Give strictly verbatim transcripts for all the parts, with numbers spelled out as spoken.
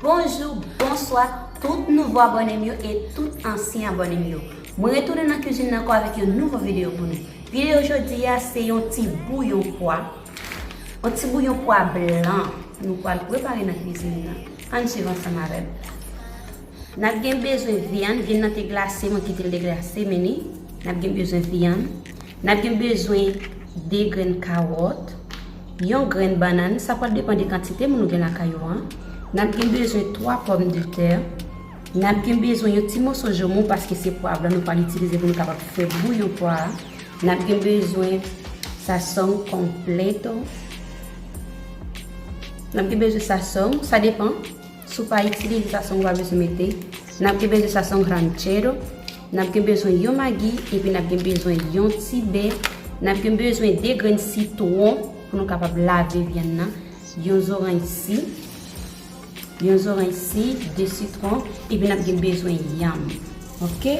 Bonjou, bonswa, tout nouvo abòne m yo e tout ansyen abòne m yo. Mwen retounen nan kwizin nan ankò avèk yon nouvo videyo pou nou. Videyo jodi a se yon ti bouyon pwa. Yon ti bouyon pwa blan nou pral prepare nan kwizin nan. Ann swiv ansanm avè m. N ap gen bezwen vyann, vyann nan te glase, mwen kite l deglase, men ni. N ap gen bezwen vyann. N ap gen bezwen de grenn kawòt, yon grenn bannann, sa pral depann de kantite moun ou gen lakay ou an. N ap gen bezwen twa pòmdetè. N ap gen bezwen yon ti moso jonmon paske se pwa blan nou pral itilize pou nou kapab fè bouyon pwa a. N ap gen bezwen sazón konpleto. N ap gen bezwen sazón, sa depann. Si w pa itilize sazón, ou pa bezwen mete. N ap gen bezwen sazón ranchero. N ap gen bezwen yon magi, epi n ap gen bezwen yon ti bè. N ap gen bezwen de grenn sitwon pou nou kapab lave vyann nan. Yon zoranj si. Yon zoranj si, de sitwon, epi n ap gen bezwen yanm. Oke?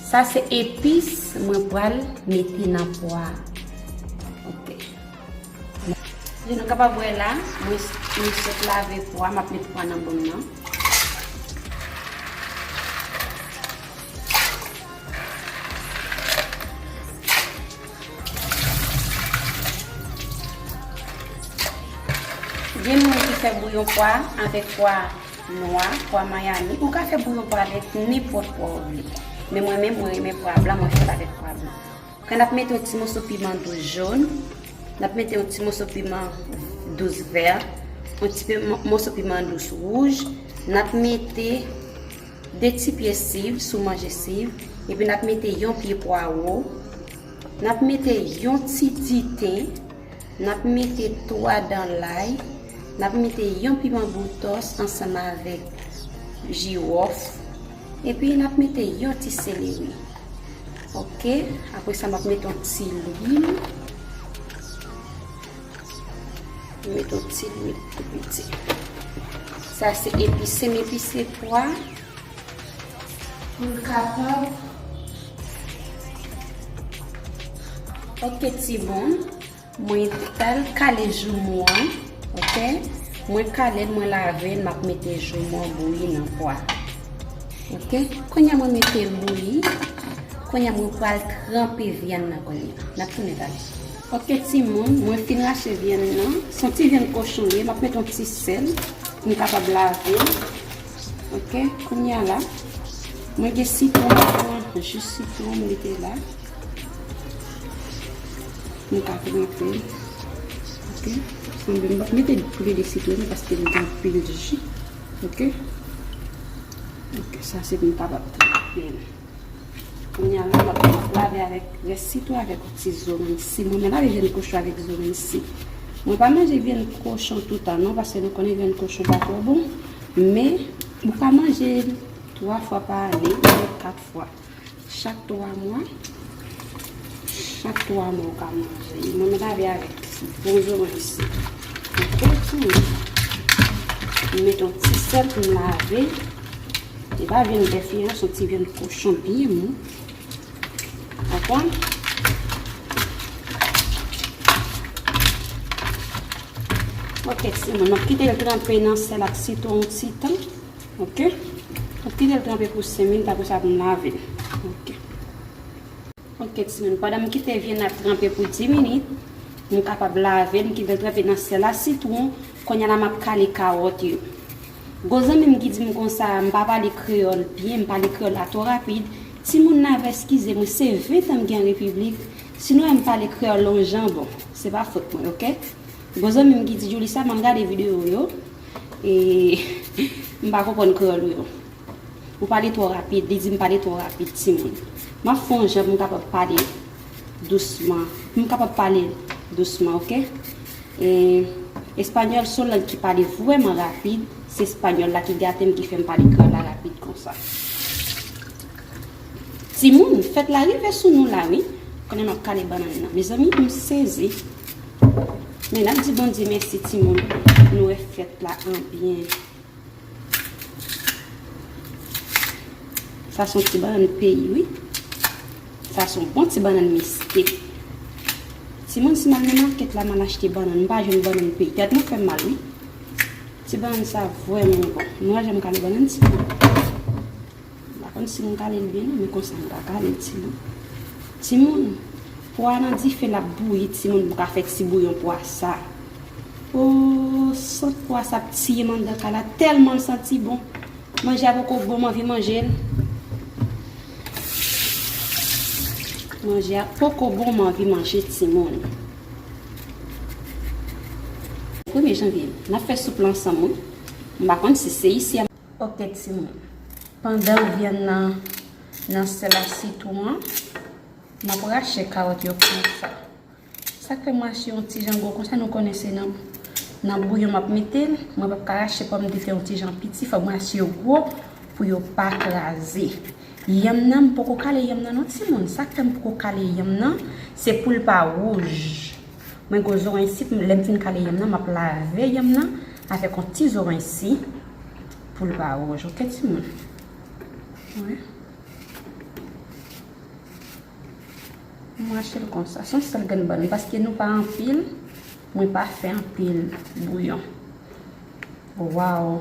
Sa se epis mwen pral mete nan pwa a. Oke. Jan nou kapab wè la, mwen, mwen sot lave pwa, m ap met pwa nan bòl nan. Gen moun ki fè bouyon pwa avèk pwa nwa, pwa mayani. Ou ka fè bouyon pwa avèk nenpòt pwa ou vle. Men mwen menm, mwen renmen pwa blan, mwen fè l avèk pwa blan. Kan n ap mete yon ti moso piman dous jòn, n ap mete yon ti moso piman dous vè, yon ti pi-, moso piman dous wouj, n ap mete de ti pye siv, si w manje siv, epi n ap mete yon pye pwawo, n ap mete yon ti diten, n ap mete twa dan lay, n ap mete yon piman boutòs ansanm avèk jiwòf, epi n ap mete yon ti seleri. Oke, apre sa, m ap mete yon ti lwil. Mete yon ti lwil tou piti. Sa se epise, m epise pwa. Pou l kapab. Oke, timoun. Mwen pral kale joumon an, oke? Mwen kale l, mwen lave l, m ap mete joumon bouyi nan pwa. Oke? Kounye a mwen mete l bouyi. Kounye a mwen pral tranpe vyann nan kounye a. N ap tounen talè. Oke, timoun, mwen fin rache vyann nan. Se yon ti vyann kochon li ye, m ap mete yon ti sèl pou m kapab lave l. Oke, kounye a la, mwen gen sitwon, mwen pran jis sitwon, m mete la. M ka tranpe l. Oke, sanble m p ap mete tou le de sitwon yo paske m gen anpil ji. Oke. Oke, sa se pou m kapab tranpe l. Kounye a la, m ap, m ap lave avèk rès sitwon avèk yon ti zoranj si. Mwen menm lave vyann kochon avèk zoranj si. Mwen pa manje vyann kochon toutan non, paske nou konnen vyann kochon pa twò bon. Men, ou ka manje l twa fwa pa ane, oubyen kat fwa. Chak twa mwa, chak twa mwa ou ka manje. Mwen menm lave avèk bon zoranj si. Oke, timoun. M mete yon ti sèl pou m lave. E pa vyann bèf li an, se yon ti vyann kochon byen mou. Dakò? Oke, timoun, m ap kite l tranpe nan sèl ak sitwon yon ti tan. Oke? M ap kite l tranpe pou senk minit, apre sa pou m lave l. Oke. Oke, timoun, pandan m kite vyann nan ap tranpe pou dis minit, m kapab lave l, m kite l tranpe nan sèl ak sitwon. Kounye a la, m ap kale kawòt yo. Gon zanmi m ki di m konsa, m pa pale kreyòl byen, m pale kreyòl la twò rapid. Timoun nan va eskize mwen, se ven tan m gen an repiblik. Si nou wè m pale kreyòl la yon jan, bon, se pa fòt mwen, oke? Gon zanmi m ki di, Julissa, m ap gade videyo w yo, e m pa konprann kreyòl ou yo. Ou pale twò rapid, li di m pale twò rapid, timoun. M ap fè yon jan pou m kapab pale dousman. Pou m kapab pale dousman, oke? E espanyòl se yon lang ki pale vrèman rapid. Se espanyòl la ki gate m, ki fè m pale kreyòl la rapid konsa. Timoun, fèt la rive sou nou la, wi. Kounye a m ap kale bannann nan. Mezanmi, m sezi. Men n ap di Bondye mèsi, timoun. Nou wè fèt la an byen. Sa se yon ti bannann peyi, wi. Sa se yon bon ti bannann miske. Timoun, si m al nan makèt la, m al achte bannann, m pa jwenn bannann peyi. Tèt mwen fè m mal, wi. Bannann sa vrèman bon. Nou wè jan m kale bannann timoun. M pa konn si m kale l byen non, men konsa m ka kale l timoun. Timoun, pwa a nan dife l ap bouyi timoun pou ka fè ti bouyon pwa sa. O, sant pwa sa ap tiye m anndan kay la tèlman l santi bon. Manje a poko bon, m anvi manje l. Manje a poko bon, m anvi manje timoun. Premye janvye, n ap fè soup la ansanm, wi. M pa konn si se isi a. Ok, timoun. Pandan vyann nan nan sèl ak sitwon an, m ap rache kawòt yo konsa. Sa k fè m rache yon ti jan gwo konsa, nou konnen se nan, nan bouyon m ap mete l. Mwen p ap ka rache pòmdetè yon ti jan piti, fòk m rache yo gwo pou yo pa kraze. Yanm nan, m poko kale yanm nan non timoun. Sa k fè m poko kale yanm nan, se pou l pa wouj. Mwen gen yon zoranj si, lè m fin kale yanm nan, m ap lave yanm nan avèk yon ti zoranj si pou l pa wouj, ok timoun? Wi. M rache l konsa. Se yon sèl grenn bannann, paske nou pa anpil, mwen pa fè anpil bouyon. Waw!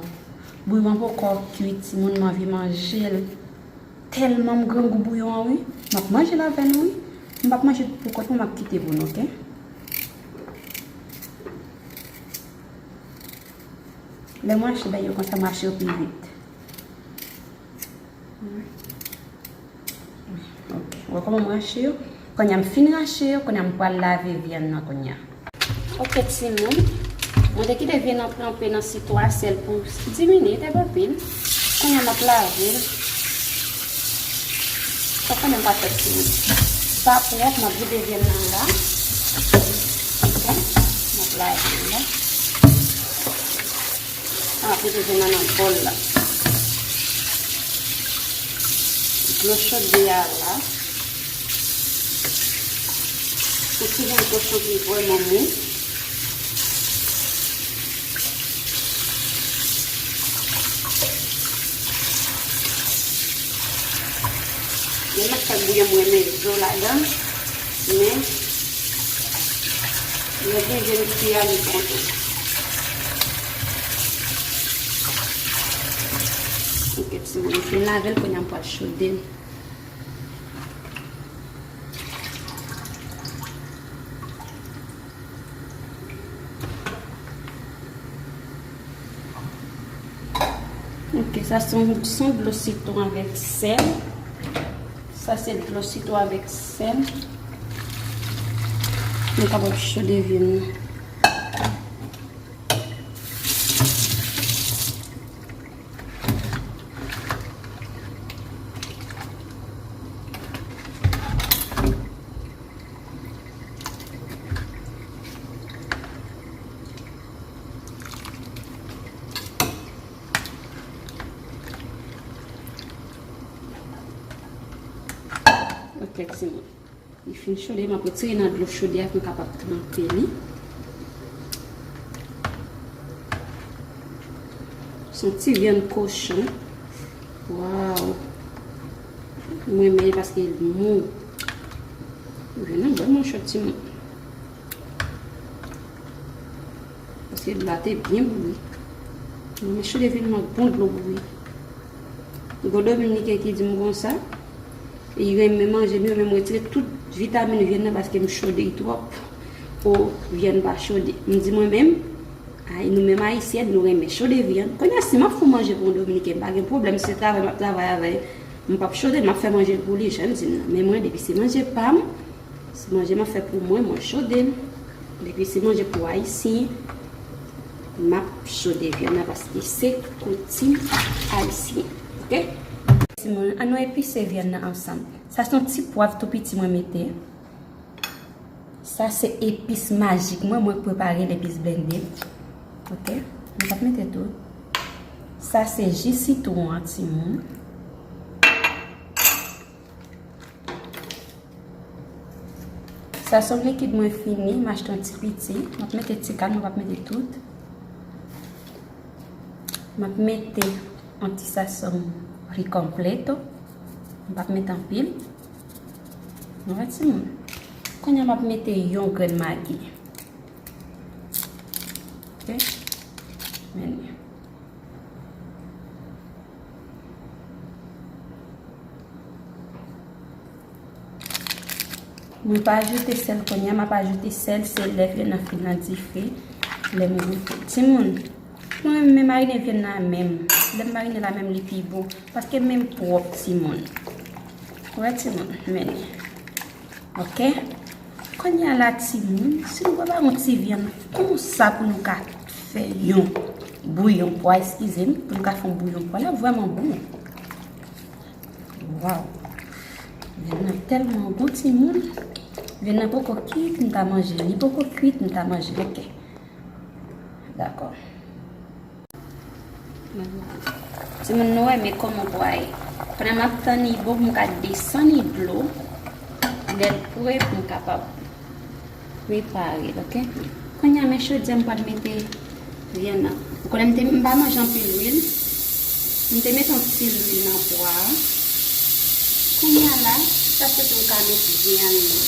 Bouyon an poko kwit, timoun, m anvi manje l. Tèlman m grangou bouyon an, wi. M ap manje l avè nou, wi. M p ap manje tout pou kont mwen, m ap kite pou nou, ok? Lè m rache bagay yo konsa, m rache yo pi vit. Ok, wè kòman m rache yo? Kounye a m fin rache yo, kounye a m pral lave vyann nan kounye a. Ok, timoun. Mwen te kite vyann nan tranpe nan sitwon a sèl pou dis minit, e pa anpil. Kounye a m ap lave l. Sa konnen m pa fè timoun. Pa pwòp, m ap vide vyann nan la. Ok, m ap lave l la. Sa m ap mete vyann nan nan bòl la. Dlo chode a la. Yon ti jan kochon ki vrèman mou. Lè m ap fè bouyon, m renmen zo ladan, men lè gen vyann ki a, li bon tou. Ok, timoun, m fin lave l, kounye a m pral chode l. Ok, sa se yon, se yon dlo sitwon avèk sèl. Sa se dlo sitwon avèk sèl. Nou kapab chode vyann nan. Ok, timoun. Li fin chode, m ap retire nan dlo chode a pou m kapab tranpe li. Se yon ti vyann kochon. Waw! Mwen renmen l paske l mou. Vyann nan vrèman cho, timoun. Paske dlo a te byen bouyi. Mwen chode vyann nan bon dlo bouyi. Gon Dominiken ki di m konsa, li renmen manje, m renmen m retire tout vitamin vyann nan paske m chode l twòp. O, vyann pa chode. M di mwen menm, ay, nou menm Ayisyèn, nou renmen chode vyann. Kounye a, si m ap fè manje pou yon Dominiken, m pa gen pwoblèm, se travay m ap travay avè l, m p ap chode l, m ap fè manje l pou li, jan l di m nan. Men mwen, depi se manje pa m, se manje m ap fè pou mwen, mwen chode l. Depi se manje pou Ayisyen, m ap chode vyann nan paske se koutim Ayisyen. Ok? Timoun, an nou epise vyann nan ansanm. Sa se yon ti pwav tou piti mwen mete. Sa se epis majik mwen, mwen prepare l epis blende. Ok? Mwen p ap mete tout. Sa se ji sitwon an, timoun. Sa se yon likid mwen fini, m achte yon ti piti. M ap mete ti kal, mwen p ap mete tout. M ap mete yon ti sazon riz completo. M p ap mete anpil. Nou wè timoun. Kounye a m ap mete yon grenn magi. Ok? Men li. Mwen pa ajoute sèl kounye a, m ap ajoute sèl, se lè vyann nan fin nan dife, lè m goute. Timoun, mwen renmen marine vyann nan menm. Lè m marine la menm, li pi bon. Paske menm pwòp, timoun. Wè, timoun, men li. Ok? Kounye a la, timoun, si nou prepare yon ti vyann konsa pou nou ka fè yon bouyon pwa, eskize m, pou nou ka fè yon bouyon pwa, l ap vrèman bon. Waw! Vyann nan tèlman bon, timoun. Vyann nan poko kwit, m ta manje l. Li poko kwit, m ta manje l. Ok. Dakò. Timoun, nou wè, men kòman pwa ye. Pandan m ap tann li bon, pou m ka desann li dlo. Lè l pre, pou m kapab prepare l, ok? Kounye a, men chodyè m pral mete vyann nan. Ou konnen m te, m pa manje anpil lwil. M te mete yon ti lwil nan pwa a. Kounye a la, sa se pou m ka met vyann nan.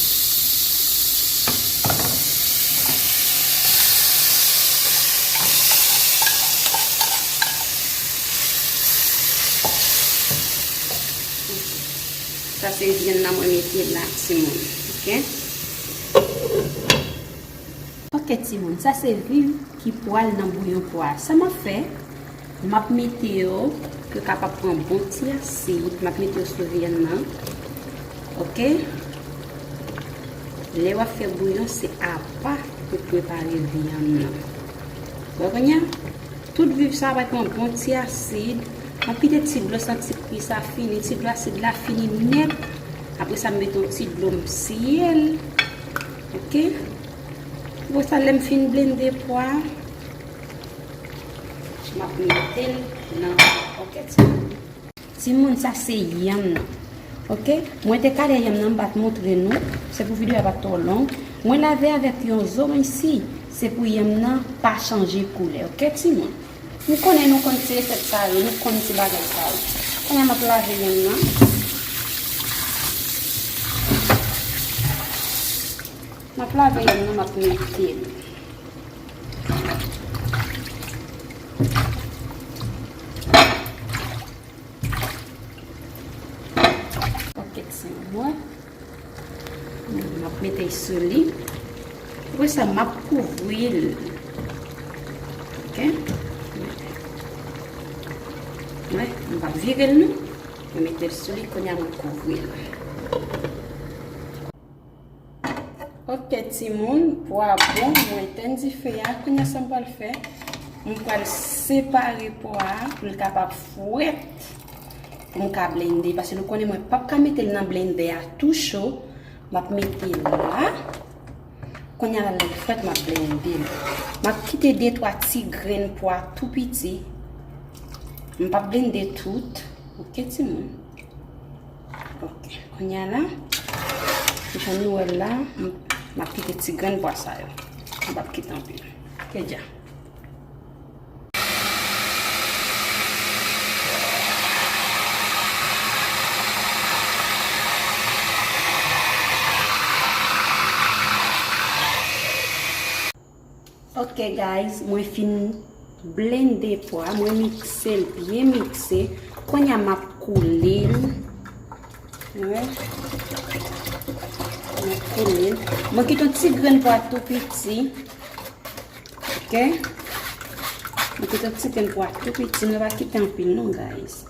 Sa se vyann nan mwen mete la, timoun. Ok? Ok, timoun, sa se vyann ki pral nan bouyon pwa. Sa m ap fè, m ap mete yo, pou yo kapab pran bon ti asid. M ap mete yo sou vyann nan. Ok? Lè w ap fè bouyon, se apa pou prepare vyann nan. Wè kounye a? Tout viv sa va pran bon ti asid. M ap kite ti dlo santi kri sa fini, ti dlo asid la fini nèt. Apre sa, m mete yon ti dlo, m siye l. Ok? Apre sa, lè m fin blende pwa, m ap mete l nan, ok, ti Timoun, sa se yanm nan. Ok? Mwen te kale yanm nan, m pa t montre nou. Se pou videyo a pa t twò long. Mwen lave avèk yon zo, menm si se pou yanm nan pa chanje koulè. Ok, timoun? M konnen nou konn ti resèt sa yo, nou konn ti bagay sa yo. Kounye a, m ap lave yanm nan. M ap lave yanm nan, m ap mete l. Ok, timoun. M ap mete l sou li. Apre sa, m ap kouvri l. Ok? Wè, m p ap vire l non. Mwen mete l sou li, kounye a mwen kouvri l. Ok, timoun, pwa bon, mwen etèn dife a. Kounye a, sa m pral fè, m pral separe pwa a pou l kapab frèt, pou m ka blende. Paske nou konnen mwen p ap ka mete l nan blendè a tou cho. M ap mete l la. Kounye a la, lè l frèt, m ap blende l. M ap kite de twa ti grenn pwa tou piti. M p ap blende tout. Ok, timoun? Ok, kounye a la, jan nou wè l la, m, m ap kite ti grenn pwa sa yo. M p ap kite anpil. Ok, dja. Ok, guys, mwen fin blende pwa, mwen mikse l byen mikse. Kounye a, m ap koule l. Wè. M ap koule l. Mwen kite yon ti grenn pwa tou piti. Ok? Mwen kite yon ti grenn pwa tou piti, mwen pa kite anpil non, guys.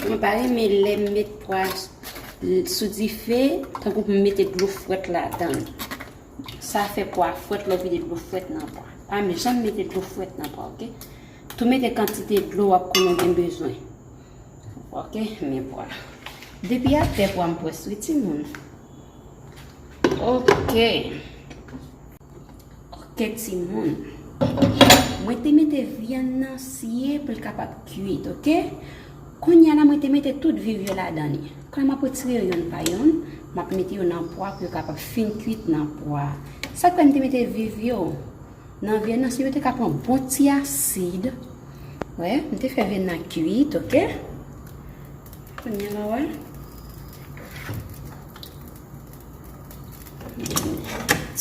Mwen pa renmen lè m met pwa sou dife, tankou pou m mete dlo frèt ladan l. Sa fè pwa frèt, lè w vide dlo frèt nan pwa. Pa janm mete dlo frèt nan pwa, ok? Tou mete kantite dlo w ap konnen w gen bezwen. Ok, men pwa. Depi atè pwa m pwès wi timoun. Ok. Ok, timoun. Mwen te mete vyann nan siye pou l kapab kwit, ok? Kounye a la, mwen te mete tout viv yo ladan li. Kounye a, m ap retire yo yonn pa yonn, m ap mete yo nan pwa pou yo kapab fin kuit nan pwa. Sa k fè m te mete viv yo nan vyann nan, se yo te ka pran bon ti asid. Wè, m te fè vyann nan kuit, oke? Kounye a la, wè.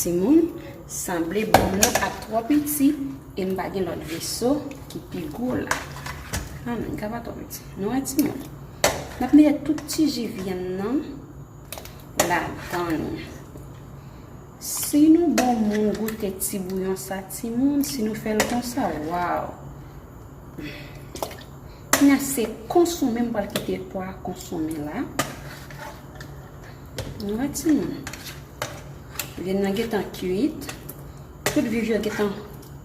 Timoun, sanble bòm nan ap twò piti e m pa gen lòt veso ki pi gwo la. Ah non, li ka pa twò piti. Nou wè timoun. N ap mete tout ti ji vyann nan ladan li. Si nou bon moun goute ti bouyon sa, timoun, si nou fè l konsa, waw! Kounye a se konsonmen, m pral kite pwa a konsonmen la. Nou wè timoun. Vyann nan gentan kuit. Tout viv yo gentan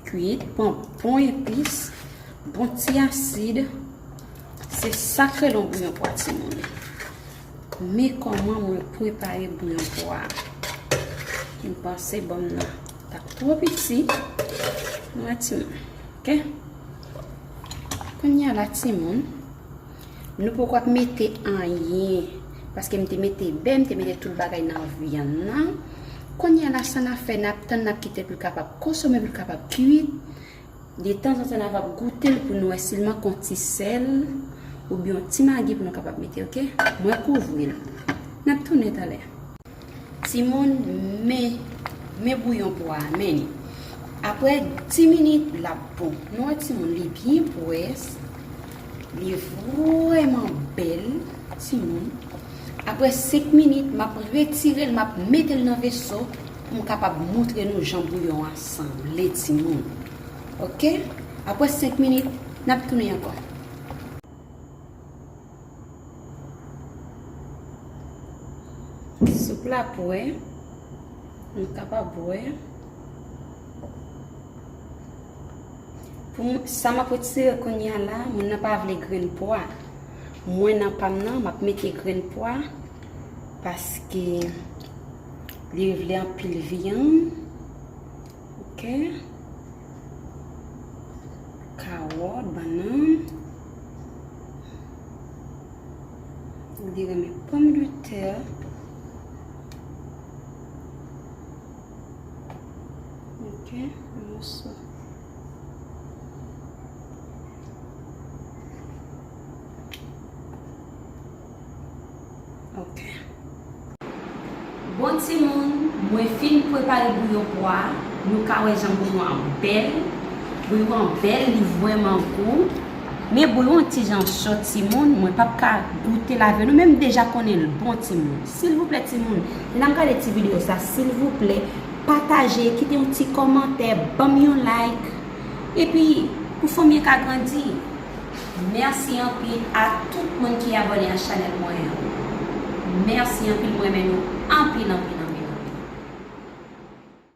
kuit. Pran bon epis, bon ti asid. Se sa k rele yon bouyon pwa timoun. Men kòman mwen prepare bouyon pwa a. M panse bòm nan t ap twò piti. Nou wè timoun. Oke? Kounye a la timoun, nou poko ap mete anyen. Paske m te mete bè, m te mete tout bagay nan vyann nan. Kounye a la, sa n ap fè, n ap tann, n ap kite l pou l kapab konsonmen, pou l kapab kuit. Detanzantan, n ap ap goute l pou nou wè si l manke yon ti sèl oubyen yon ti magi pou nou kapab mete, oke? Mwen kouvri l. N ap tounen talè. Timoun, men, men bouyon pwa a, men li. Apre dis minit, l ap bon. Nou wè timoun, li byen pwès. Li vrèman bèl, timoun. Apre senk minit, m ap retire l, m ap mete l nan veso pou m kapab montre nou jan bouyon an sanble, timoun. Oke? Apre senk minit, n ap tounen ankò. Soup la prè, nou kapab bwè. Pou m, sa m ap retire kounye a la, moun nan pa vle grenn pwa. Mwen nan pa m nan, m ap mete grenn pwa, paske li vle anpil vyann. Oke. Kawòt, bannann. Li renmen pòmdetè. Oke, yon moso. Oke. Bon timoun, mwen fin prepare bouyon pwa a. Nou ka wè jan bouyon an bèl. Bouyon an bèl, li vrèman gou. Men bouyon an ti jan cho timoun, mwen p ap ka goute l avè nou, men m deja konnen l bon timoun. Silvouplè timoun, lè n ap gade ti videyo sa, silvouplè, pataje, kite yon ti kòmantè, ban m yon like. Epi, pou fanmi an ka grandi. Mèsi anpil a tout moun ki abòne a chanèl mwen an. Mèsi anpil, mwen renmen nou anpil, anpil.